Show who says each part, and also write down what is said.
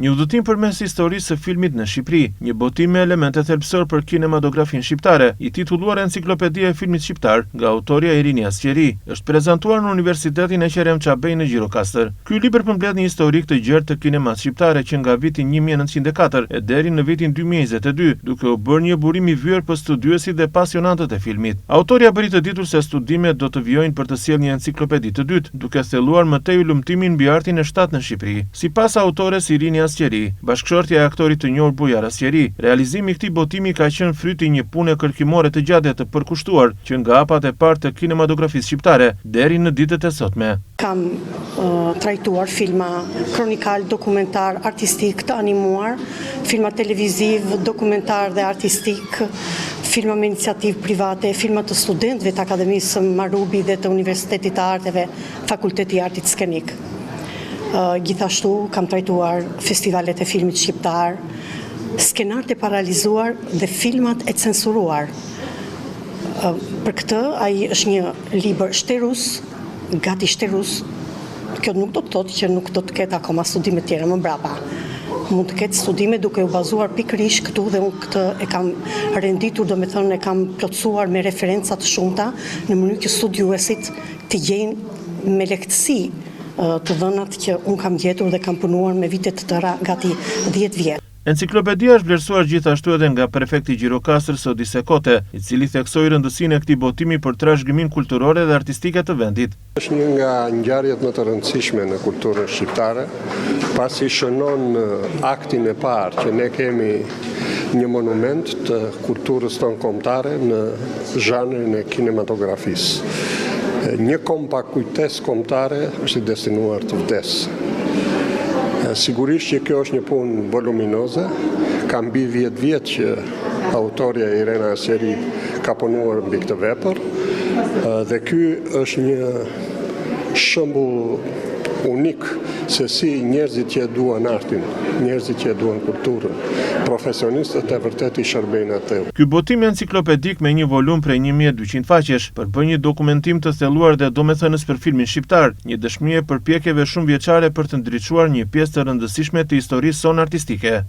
Speaker 1: Një udhëtim përmes historisë së filmit në Shqipëri, një botim me elemente thelbësor për kinematografinë shqiptare, i titulluar Enciklopedia e Filmit Shqiptar, nga autorja Irini Asqeri, është prezantuar në Universitetin Eqerem Çabej në Gjirokastër. Ky libër përmbledh një historik të gjerë të kinemasë shqiptare që nga viti 1904 e deri në vitin 2022, duke u bërë një burim i vyer për studiuesit dhe pasionantët e filmit. Autorja bëri të ditur se studimet do të vijojnë për të sjellë një enciklopedi të dytë, duke thelluar më tej hulumtimin mbi artin e shtatë në Shqipëri. Sipas autores Irini Asqeri, bashkëshortja e aktorit të njohur Bujar Asqeri, realizimi i këtij botimi ka qenë fryti i një pune kërkimore të gjatë dhe të përkushtuar që nga hapat e parë të kinematografisë shqiptare deri në ditët e sotme.
Speaker 2: Kam trajtuar filma kronikalë, dokumentarë, artistikë, të animuar, filma televizivë, dokumentarë dhe artistikë, filma me iniciativë private, filma të studentëve të Akademisë së Marubi dhe të Universitetit të Arteve, Fakulteti i Artit Skenik. Gjithashtu kam trajtuar festivalet e filmit shqiptar, skenarët e parealizuar dhe filmat e censuruar. Për këtë ai është një libër shterues, gati shterues. Kjo nuk do të thotë që nuk do të ketë akoma studime tjera më mbrapa. Mund të ketë studime duke u bazuar pikërisht këtu dhe unë këtë e kam renditur, domethënë e kam plotësuar me referenca të shumta në mënyrë që studiuesit të gjejnë me lehtësi të dhënat që unë kam gjetur dhe kam punuar me vite të tëra, gati 10 vjet.
Speaker 1: Enciklopedia është vlerësuar gjithashtu edhe nga prefekti i Gjirokastrës Odise Kote, i cili theksoi rëndësinë e këtij botimi për trashëgiminë kulturore dhe artistike të vendit.
Speaker 3: Është një nga ngjarjet më të rëndësishme në kulturën shqiptare, pasi shënon aktin e parë që ne kemi një monument të kulturës tonë kombëtare në zhanrin e kinematografisë. Një komb pa kujtesë kombëtare është i destinuar të vdesë. Sigurisht që kjo është një punë voluminoze, ka mbi 10 vjet që autorja Irena Asqeri ka punuar mbi këtë vepër dhe ky është një shembull unik se si njerëzit që e duan artin, njerëzit që e duan kulturën, profesionistët e vërtetë i shërbejnë atdheut.
Speaker 1: Ky botim enciklopedik me një volum prej 1200 faqesh përbën një dokumentim të thelluar dhe domethënës për filmin shqiptar, një dëshmi e përpjekjeve shumëvjeçare për të ndriçuar një pjesë të rëndësishme të historisë sonë artistike.